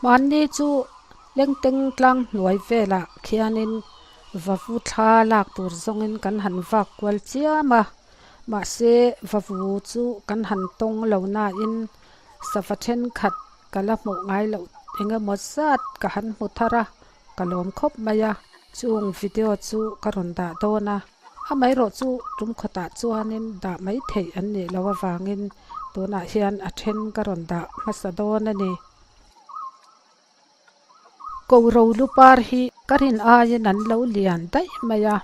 Mahni chu lengteng tlang hnuai velah khianin vavu thla lak tur zawngin kan han vak kual chiam a, mahse vavu chu kan han tawng lo nain sava thenkhat ka la hmuh ngai loh eng emaw zat ka han hmu thar a, ka lawm khawp mai a, chung video chu ka rawn dah dawn a, amaherawh chu tum khawtah chuanin dah mai theih an nih loh avangin tunah hian a then ka rawn dah hmasa dawn a ni. Ko ro lu par hi ka rin aiin an lo lian daih mai a,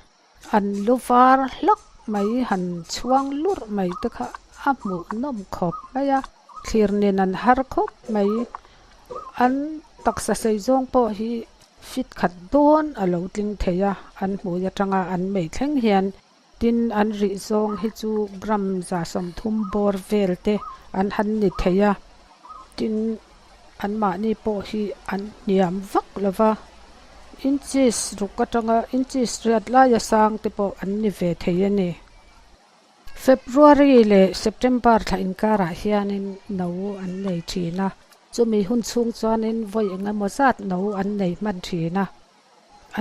an lu var hlak mai han chhuang lurh mai te kha a hmuhnawm khawp mai a, thlir nen an har khawp mai. An taksa sei zawng pawh hi fit khat dawn a lo tling thei a, an hmui atanga an mei thleng hian tin an rih zawng hi chu gram 130 bawr vel te an han ni thei a, tin anmahni pawh hi an hniam vak lo va, inches ruk atanga inches riat laia sang te pawh an ni ve thei a ni. February leh September thla inkarah hianin no an nei thin a, chumi hun chhung chuanin vawi eng emaw zat no an nei hman thin a.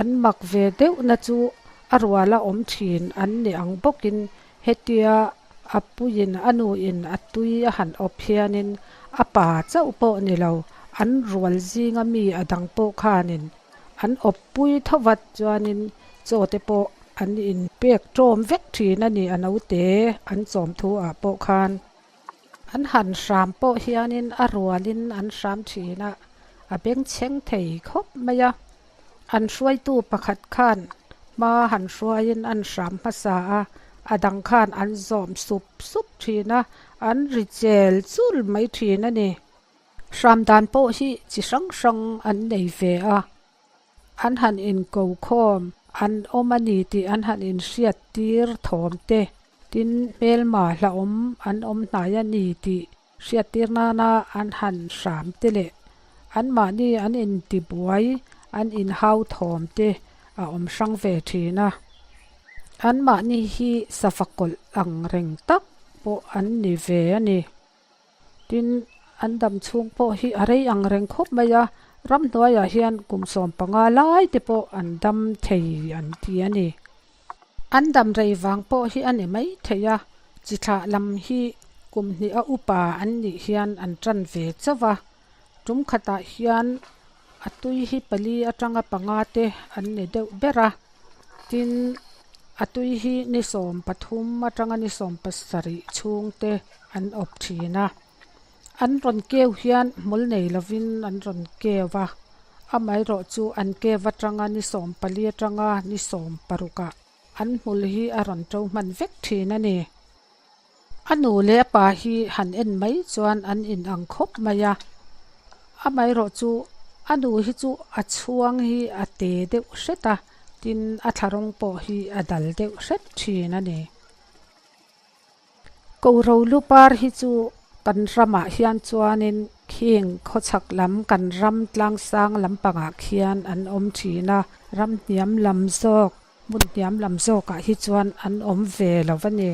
An mak ve deuhna chu a ruala awm thin an ni ang bawkin hetia a puiin a nuin a tui a han awp hianin a pa chauh pawh ni lo, an rual zinga mi a dang pawh khanin an awp pui tho vat chuanin chaw te pawh an inpek ṭawm vek ṭhin a ni a naute an chawm thu ah pawh khan. An han hram pawh hianin a rualin an hram ṭhin a, a bengchheng thei khawp mai a. An hruaitu pakhat khan hma han hruaiin an hram hmasa a, a dang khan an zawm sup sup ṭhin a, an ri chel chul mai ṭhin a ni. Hram dan pawh hi chi hrang hrang an nei ve a, an han inko khawm, an awm a ni tih an han inhriat tir thawm te, tin hmelma hlauhawm an awm hnai a ni tih hriat tir nana an han hram te leh anmahni an intibuai, an inhau thawm te a awm hrang ve thin a. Anmahni hi safa kawlh ang reng tak pawh an ni ve a ni. Tin, an dam chhung pawh hi a rei ang reng khawp mai a, ramhnuaiah hian kum 15 lai te pawh an dam thei an ti a ni. An dam rei vang pawh hi a ni mai thei a, chi thlah lam hi kum hnih a upa an nih hian an tan ve chauh a, tum khatah hian a tui hi pali atanga panga te an ni deuh ber a, tin a tui hi ni 13 atanga ni 17 chhung te an awp thin a, an rawn keu hian hmul nei lovin an rawn keu a, amaherawh chu an keu atanga ni 14 atanga ni 16 ah an hmul hi a rawn to hman vek thin a ni. A nu leh a pa hi han en mai chuan an inang khawp mai a, amaherawh chu a nu hi chu a chhuang hi a te deuh hret a, tin a thla rawng pawh hi a dal deuh hret thin a ni. Ko ro lu par hi chu kan ramah hian chuanin khing khawchhak lam kan ram tlangsang lampangah khian an awm thin a, ram hniam lam zawk hmun hniam lam zawkah hi chuan an awm ve lo a ni.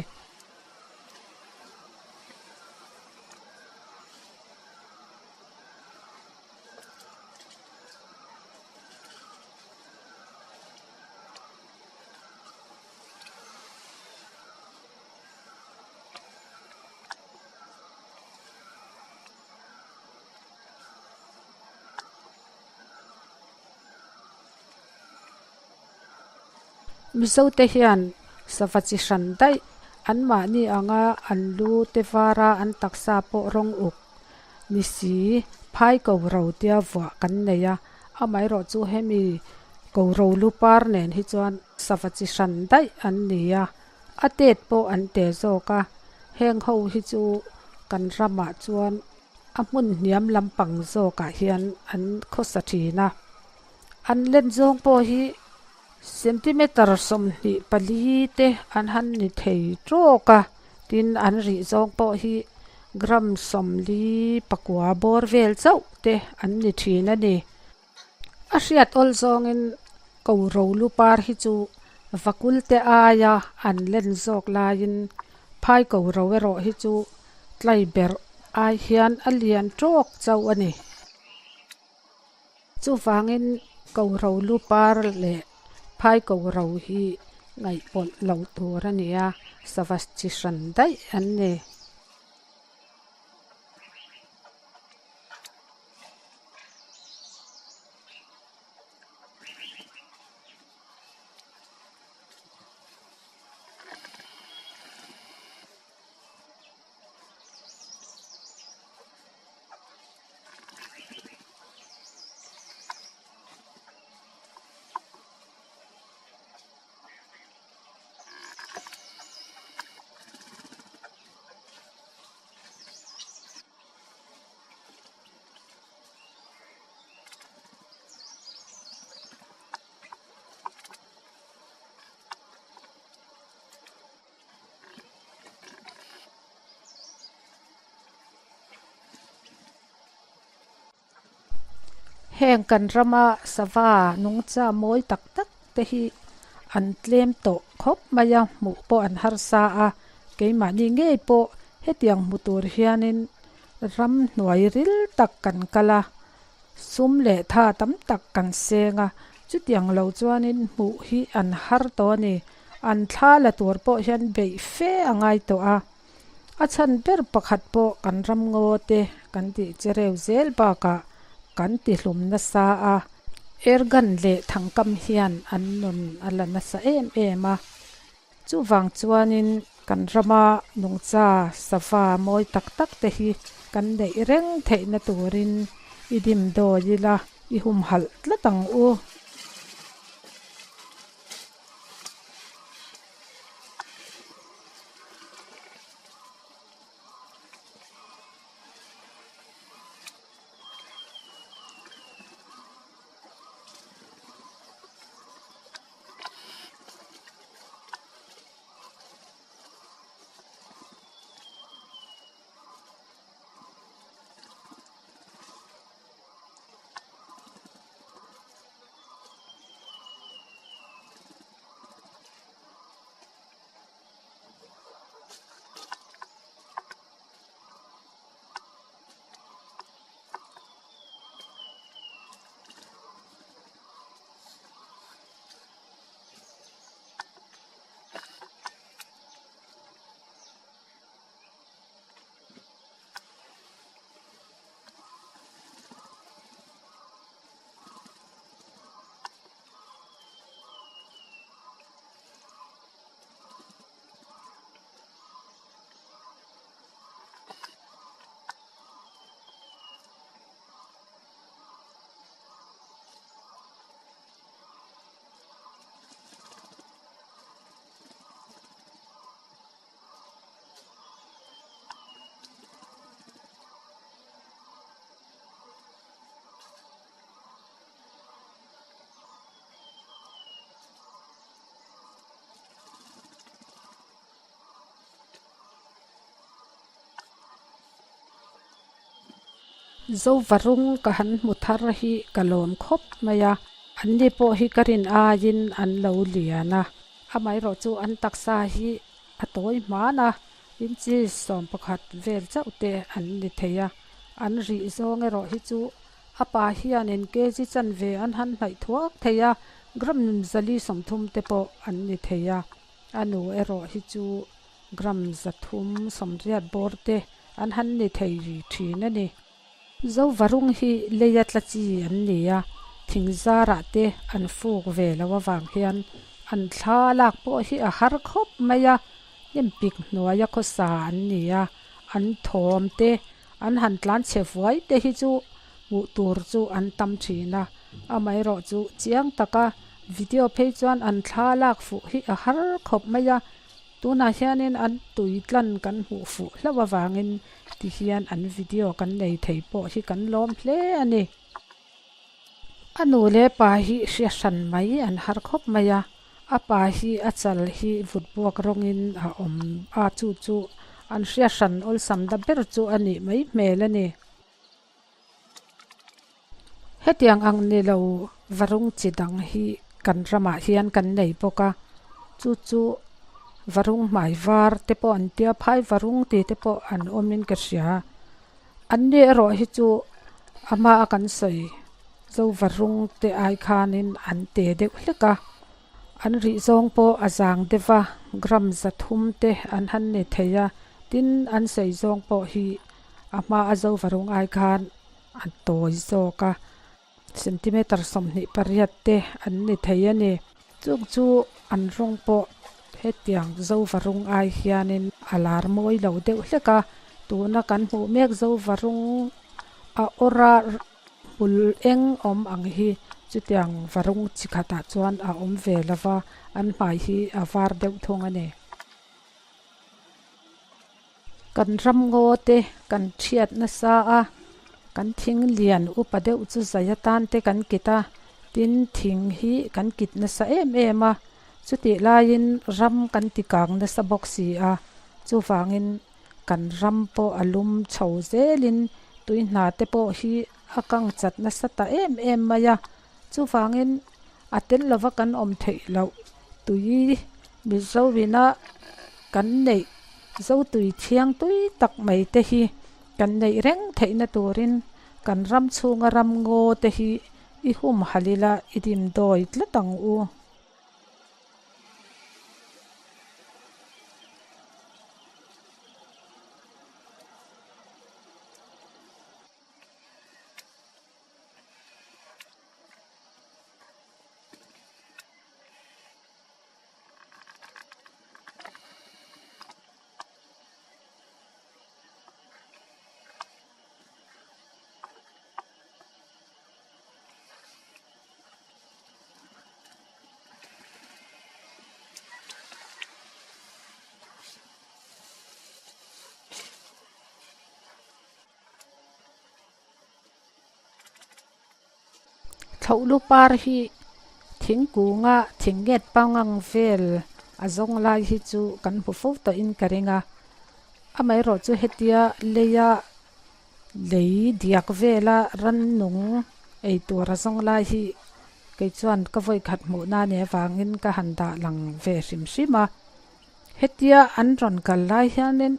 Mizote hian sava chi hran daih anmahni anga an lu te vara an taksa pawh rawng uk ni si phai ko ro tia vuah kan nei a, amaherawh chu hemi ko ro lu par nen hi chuan sava chi hran daih an ni a, a tet pawh an te zawk a, heng ho hi chu kan ramah chuan a hmun hniam lampang zawkah hian an khawsa thin a, an len zawng pawh hi centimeter 24 te an han ni thei tawk a, tin an rih zawng pawh hi gram 49 bawr vel chauh te an ni thin a ni. A hriat awl zawngin ko ro lu par hi chu vakul te aia an len zawk laiin phai ko ro erawh hi chu tlai ber ai hian a lian tawk chauh a ni. Chuvangin ko ro lu par leh phai ko ro hi ngaihpawlh lo tur a ni a, sava chi hran daih an ni. Heng kan rama sava nungcha mawi tak tak te hi an tlem tawh khawp mai a, hmuh pawh an harsa a, keimahni ngei pawh hetiang hmu tur hianin ramhnuai ril tak kan kal a, sum leh tha tam tak kan seng a, chutiang lo chuanin hmuh hi an har tawh a ni. An thla la tur pawh hian beih fe a ngai tawh a, a chhan ber pakhat pawh kan ram ngaw te kan tih che reu zel bakah kan ti hlum nasa a, airgun leh thangkam hian an nun a la nasa em em a. Chuvang chuanin kan rama nungcha sava mawi tak tak te hi kan neih reng theihna turin i dimdawi ila i humhalh tlat ang u. Zovarung ka han hmu thar hi ka lawm khawp mai a, anni pawh hi ka rin aiin an lo lian a. Amaherawh chu an taksa hi a tawi hman a, inchi 11 vel chauh te an ni thei a, an rih zawng erawh hi chu a pa hianin kg chanve an han hnaih thuak thei a, gram 430 te pawh an ni thei a, a nu erawh hi chu gram 380 bawr te an han ni thei thin a ni. Zovarung hi leia tla chi an ni a, thing zarah te an fuk ve lo avang hian an thla lak pawh hi a har khawp mai a, hnim pik hnuaia khawsa an ni a, an thawm te an han tlan chhe vuai te hi chu hmuh tur chu an tam thin a, amaherawh chu chiang taka video phei chuan an thla lak fuh hi a har khawp mai a, tunah hianin an tui tlan kan hmuh fuh hlauh avangin ti hian an video kan nei thei pawh hi kan lawm hle a ni. A nu leh pa hi hria hran mai an har khawp mai a, a pa hi a chal hi vut buak rawngin a awm a, chu chu an hria hran awlsam da ber chu a nih mai hmel a ni. Hetiang ang ni lo varung chi dang hi kan ramah hian kan nei bawk a, chu chu varung hmai var te pawh an tia, phai varung tih te pawh an awmin ka hria. An ni erawh hi chu a hma a kan sawi. Zovarung te ai khanin an te deuh hlek a, an rih zawng pawh a zang deuh a, gram 300 te an han ni thei a, tin an sei zawng pawh hi a hma a Zovarung ai khan a tawi zawk a, centimeter 28 te an ni thei a ni. Chung chu an rawng pawh hetiang Zovarung ai hianin a lar mawi lo deuh hlek a, tuna kan hmuh mek Zovarung a awr a hmul eng awm ang hi chutiang varung chi khatah chuan a awm ve lo va, an hmai hi a var deuh thung a ni. Kan ramngaw te kan thiat nasa a, kan thing lian upa deuh chu zai atan te kan kit a, tin thing hi kan kit nasa em em a, chutih laiin ram kan ti kang nasa bawk si a, chuvangin kan ram pawh a lum chho zelin tui hna te pawh hi a kang chat nasa ta em em mai a, chuvangin a tel lova kan awm theih loh tui Mizo ina kan neih zo tui thiang tui tak mai te hi kan neih reng theihna turin kan ram chhunga ram ngaw te hi i humhalh ila i dimdawi tlat ang u. Thlohlu par hi thingkunga thingnghet pangang vel a zawng lai hi chu kan hmu fo tawhin ka ring a, amaherawh chu hetia leia lei diak vela rannung ei tur a zawng lai hi kei chuan ka vawi khat hmuh na nia vangin ka han dah lang ve hrim hrim a. Hetia an rawn kal lai hianin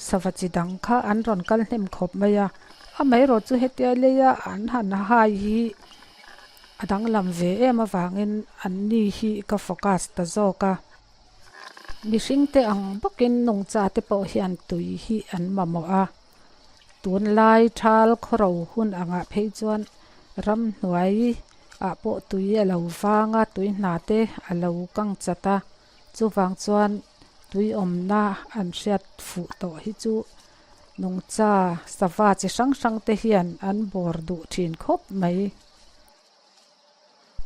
sava chi dang kha an rawn kal hnem khawp mai a, amaherawh chu hetia leia an han hai hi a danglam ve em avangin an ni hi ka focus ta zawk a. Mihring te ang bawkin nungcha te pawh hian tui hi an mamawh a, tunlai thal khawro hun angah phei chuan ramhnuai ah pawh tui a lo vang a, tui hna te a lo kang chat a. Chuvang chuan tui awmna an hriat fuh tawh hi chu nungcha sava chi hrang hrang te hian an bawr duh thin khawp mai.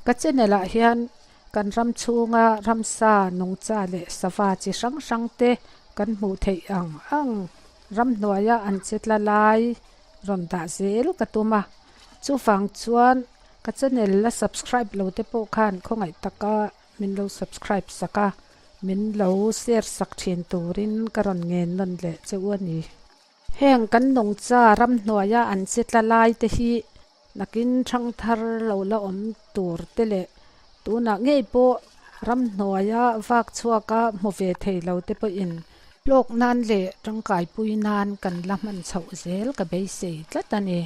Ka channel ah hian kan ram chhunga ramsa nungcha leh sava chi hrang hrang te kan hmuh theih ang ang ramhnuaia an che tla lai rawn dah zel ka tum a. Chuvang chuan ka channel la subscribe lo te pawh khan khawngaih taka Min lo subscribe sak a, min lo share sak thin turin ka rawn ngen nawn leh che u a ni. Heng kan nungcha ramhnuaia an che tla lai te hi nakin thangthar lo la awm tur te leh tunah ngei pawh ramhnuaia vak chhuaka hmu ve thei lo te pawhin hlawk nan leh tangkaipui nan kan la hman chhoh zel ka beisei tlat a ni.